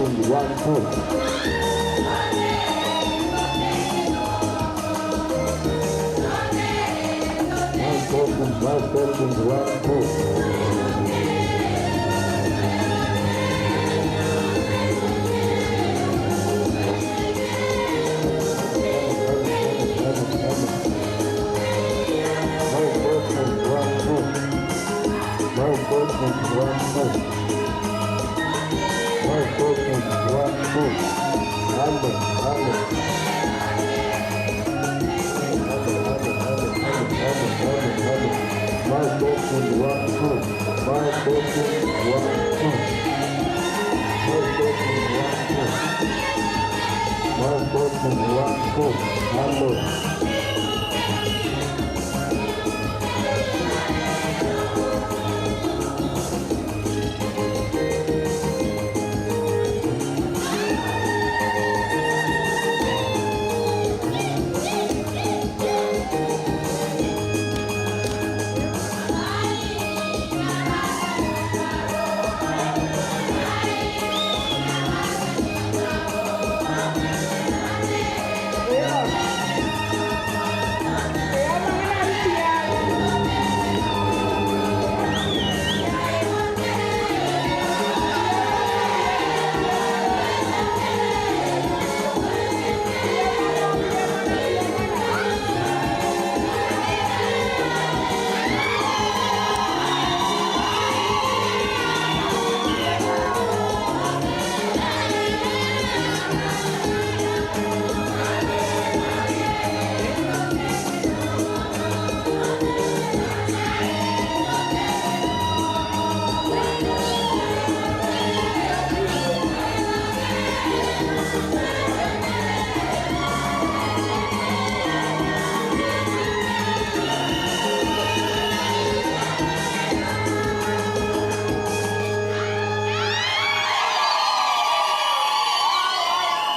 Testing one two. Mic testing, mic testing, one two. Mic testing, one two. Mic testing, one two. Mic testing, one two. Hello, hello. Hello, hello, hello, hello, hello, hello, hello. Mic testing, one two. Mic testing, one two. Mic testing, one two. Mic testing, one two. Hello.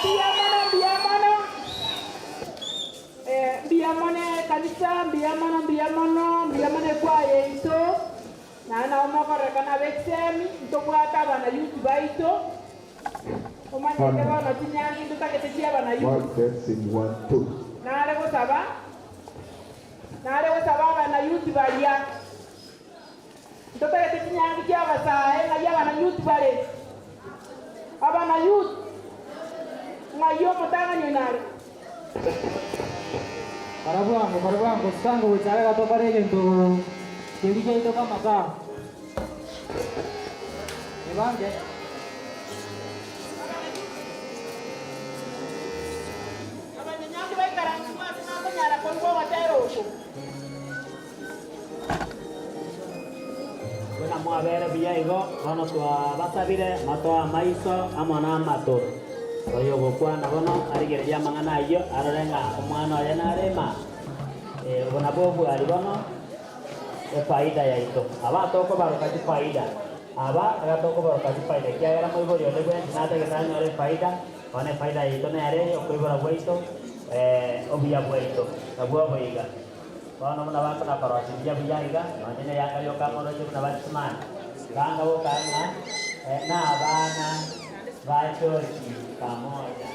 Mbuya mono, mbuya mono, eh, mbuya mono ekanisa, mbuya mono, mbuya mono, mbuya mono ekwaya yaito, naende nabo mokorekana ab'echisemi, ntobwate abana youth baito, omanyete bono chinyangi ntotagete chia abana youth. Mic testing one two. Nare gosaba, nare gosaba abana youth baria, ntotagete chinyangi chia abasae ng'ai abana youth bare, abana youth, ng'ai omotang'ani oino are? Kora bwango, kora bwango, totange gocha arega tokore egento keria giaito k'amasaa. Ebange. Abanyanyangi baikaransigwe ase nakonyara koigwa ogotera oko. Buna mwabere buya igo, bono twabasabire motoe amaiso amo namato. Oyo ogokwana bono arigererie amang'ana ayio, arore ng'a omwana oye narema. Ee, obo nabwo obwari bono efaida yaito. Aba tokobaroka chifaida, aba iga tokobaroka chifaida, ekiagera moibori onde bwensi natagete anyore efaida, bono efaida yaito nere eye, okoibora gwaito, obuya bwaito, nabwo oboiga. Bono buna bakona korosia buya buya iga, nonye neyanga yoka moroche buna bachisimani, banga boka ng'a nabana ba chochi pamoja.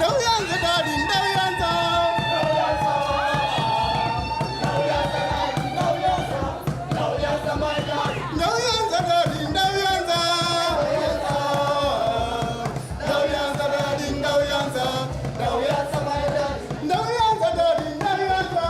Ndauyanza daddy, ndauyanza. Ndauyanza daddy, ndauyanza. Ndauyanza daddy, ndauyanza. Ndauyanza daddy, ndauyanza.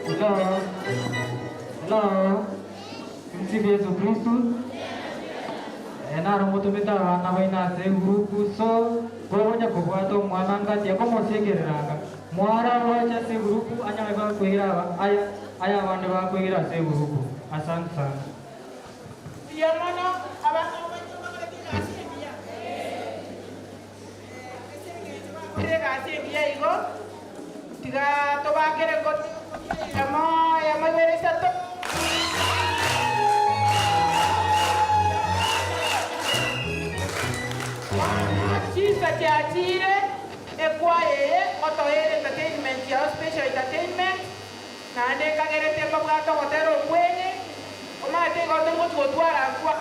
Hello. Hello. Tumsifu Yesu Kristu. Enaro mutumita abana baina ase egurupu so kogonya kobwata omwana ngati akomosekereranga mwara gwacha ase egurupu anyare bakwira aba- aya aya abande bakwira ase egurupu asante sana. Mbuya mono abantu bakorire egasi engiya igo tiga tobakere yamo yamo ibere isato. Chinsa chiachire ekwaya eye otoere entertainment yao special entertainment naende ekagerete mbabwate ogotera okwenye omanyete igo togochi gotwara nkwa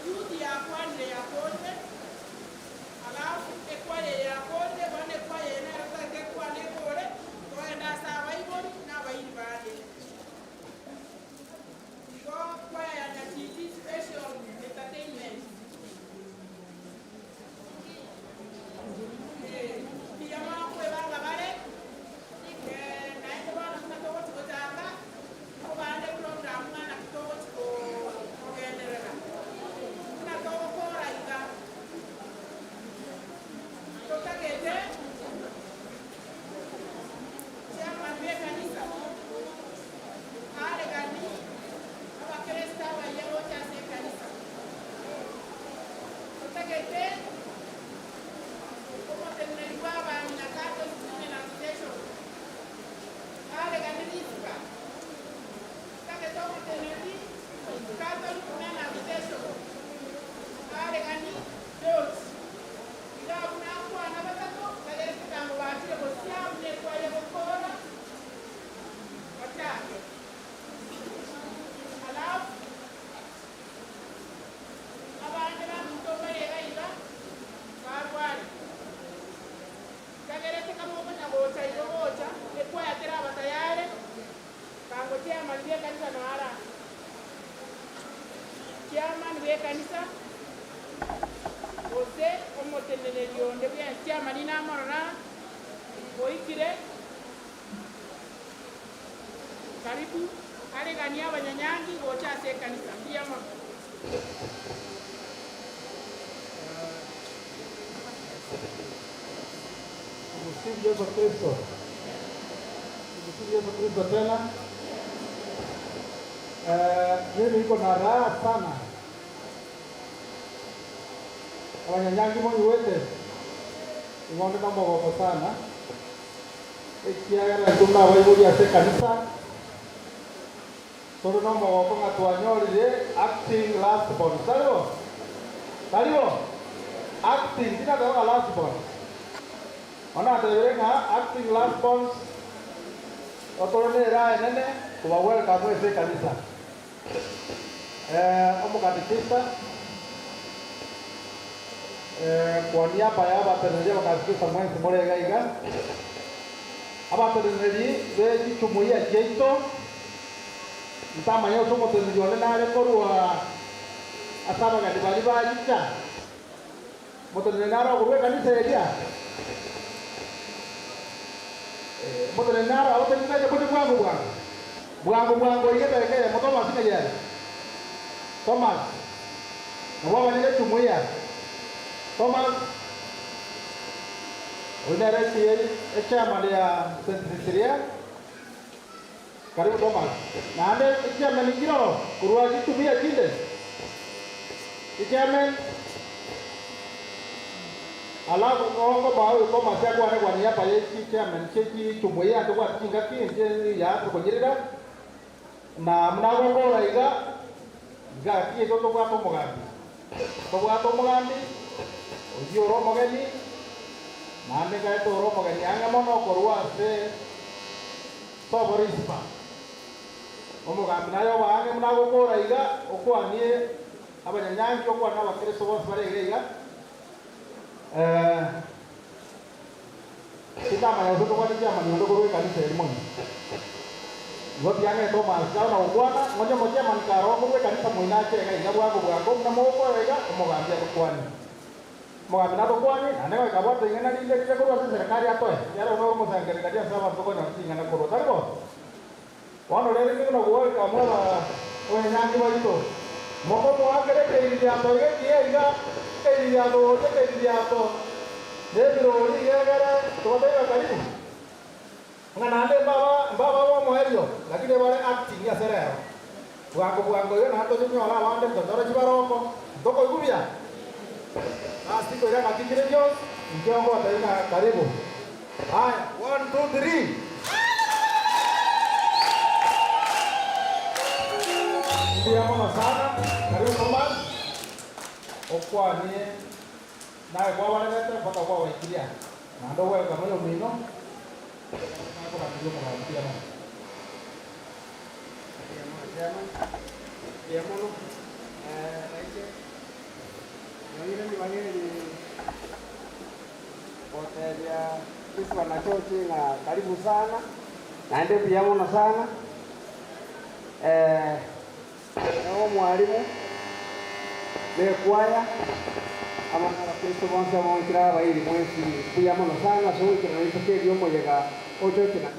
Youth yakwanire yakonde alafu ekwaya yakonde bono ekwaya eye nero totagete ekwane ekore togenda ase abaibori na abairi bande igo kwaya ya Nyachiji special entertainment. Totagete omoteneneri bwa abang'ina Catholic Women Association areganirisika tagete omoteneneri Catholic Women Association aregani George iga abuna akwana batato bagere kigambo bachire gosia buna ekwaye gokora bachake alafu abande baminto barega iga barware kagerete kamogonya gocha igo gocha ekwaya teraba tayare kango chairman bwe ekanisa noara chairman bwe ekanisa gose omoteneneri onde bwe chairman namorora oikire karibu. Areganie abanyanyangi gocha ase ekanisa. Mbuya mono. Tumsifu Yesu Kristo. Tumsifu Yesu Kristo tena. Eh, mimi niko na raha sana. Abanyanyangi monyuete, igo onde nomogoko sana. Ekiagera intwe buna abaibori ase ekanisa, tore nomogoko ng'a twanyorire acting last born. Tari bo? Tari bo? Acting, tinateba ng'a last born. Bono natebire ng'a acting last borns, otore neraha enene koba welcome ase ekanisa. Omokatekista, kwa niaba y'abateneneri abakatekista mwensi more iga iga, abateneneri be chijumuiya chiaito, ntamanya gose omoteneneri onde nare korwa ase abageni baria bachicha, omoteneneri nare okorwa ekanisa eria? Omoteneneri nare agotenenete bonde bwango bwango? Bwango bwango iga etareka eyemo Thomas ng'ai are? Thomas, nabwo abanyene echumuiya. Thomas, oyio nere echairman ya St. Cecilia. Karibu Thomas. Naende echairman nchiroro korwa chichumuiya chinde? Chichairman, alafu okomoa oyo Thomas akwane kwa niaba ye chichairman chie chichumuiya ntobwate chingaki inche ya tokonyirera. Na buna agokora iga, gaki igo tobwate omogambi. Tobwate omogambi, oyio ore omogeni, naende ngaete ore omogeni ang'e mono korwa ase sobo Rispa. Omogambi naye obe ang'e buna agokora iga, okwanie abanyanyangi, okwane abakristo bonsi bare iga iga. Tindamanya gose ntobwate chiamani onde korwa ekanisa eri mono. Igo tiang'ete omoansi naro na gokwana, ng'onye omochiamani kare oo korwa ekanisa moino ache iga iga bwango bwango buna mogokora iga, omogambi atokwanie. Omogambi natokwanie, naende goika abwate ing'ana rinde rire korwa ase eserekari atoe, ekiagera buna ore omosangererekani ase abanto tokonyora ching'ana korwa, tari bo? Bono rende inwe buna goika mwaba abanyanyangi baito, mokomoakera ekeiririato iga ekiya iga, ekeiririato gocha ekeiririato, na ebirori iga egere tobatebie karibu, ng'a naende mbaba mbaba b'omoerio, lakini ebare acting ase rero. Bwango bwango iga naende tochinyore abande ntonyore chibaroko, ntokoigwa buya. Last koira ng'aki chire chionsi, inche ngobatebia ng'a karibu. Aya, one, two, three. Mbuya mono sana, karibu Thomas, okwanie naye kwabarerete mpaka kwabaikirie aa, naende ogwekana oyomino, nakorangeria omogambi mbuya mono. Mbuya mono chairman, mbuya mono nainche nonye ribaga eri Gotebia Yesu anachoche ng'a karibu sana, naende mbuya mono sana. Nere omwalimu b'ekwaya amo n'Abakristo bonsi abaonchire abairi mwensi mbuya mono sana ase ogoikerana rituko eri omoyega ochoche na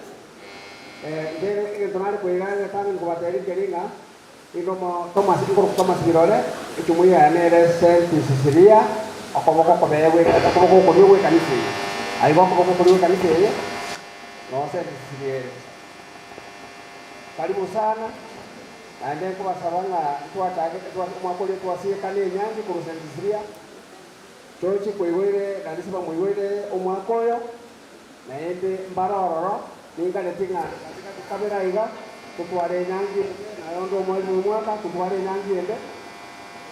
Inche egento nare koiga egetang'ani kobatebia nkeri ng'a Nigo Thomas nkorokwa Thomas Birore, echumuiya yane ere Saint Cecilia, okoboko okobee gwe okoboko okorio gw'ekanisa eye. Aiga okoboko okorio gw'ekanisa eye noo Saint Cecilia ere. Karibu sana, naende nkobasaba ng'a ntwachagete twa omwaka oria twasiekana enyangi korwa Saint Cecilia, toche koigoire kanisa bamoigoire omwaka oyo, Naende mbare ororo, ninganetie ng'a gati-gati kabere aiga totware enyangi ende, na onde omoerio bw'omwaka totware enyangi ende,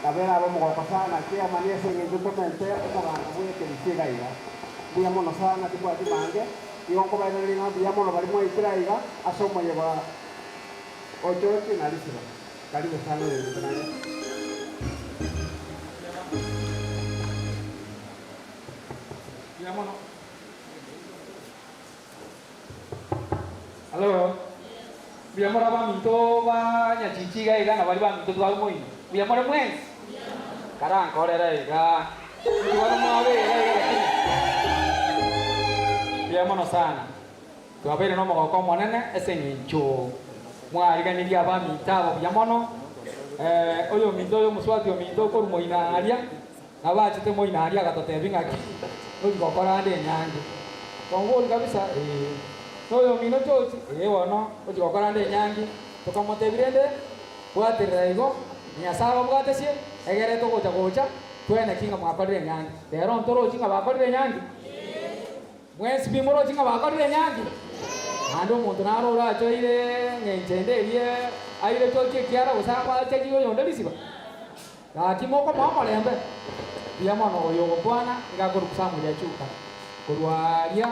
nabo erabe omogoko sana kiamani ase engencho tomente omoganda bw'ekelisia iga iga. Mbuya mono sana tibwati mange, nigo nkobairaneria ng'a mbuya mono baria mwaikire aiga ase omoyega o George na Risiba. Karibu sana oyominto naye. Mbuya mono. Hallo, mbuya more abaminto ba nyachichi iga iga na baria baminto tware moino? Mbuya more mwensi? Karankorere iga, inki bono mwabeire iga lakini? Mbuya mono sana. Twabeire nomogoko omonene ase eng'encho. Mwariganirie abaminto aba buya mono. Oyominto oyo omosubati ominto okorwa moino aria, nabo achete moino aria agatotebia ng'aki tochi gokora ande enyangi. Tokamobori kabisa, ee. Noyomino tochi? Ee bono, tochi gokora ande enyangi. Tokamotebia rende, bwaterera igo, na Nyasae ababwatesie, egere togocha gocha, tweneki ng'a mwakorire enyangi. Rero ntorochi ng'a bakorire enyangi? Mwensi pi moroche ng'a bakorire enyangi? Naende omonto naro orachoire ng'encho ende eria aire chochi ekiara gose achegie oyonde risiba? Gaki mokomoa omorembe? Mbuya mono oyo ogokwana nigo akorokwa Samuel Achuka korwa aaria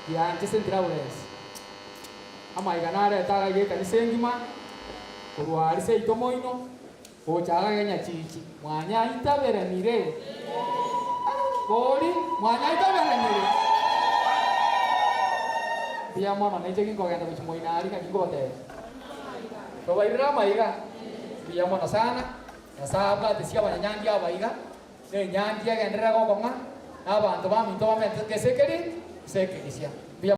Kianche St. Lawrence. Amaiga narete agaiga ekanisa engima korwa aaria seito moino gocha agaiga Nyachichi. Mwanyaitaberanire? Bori, mwanyaitaberanire? Mbuya mono, nainche ginkogenda gochia moino aria ng'aki nkobatebia. Tobairere amaiga. Mbuya mono sana. Nyasae abwatesie abanyanyangi aba iga, na enyangi egenderere gokong'a, na abanto baminto bamente ase ekeri ase ekerisia.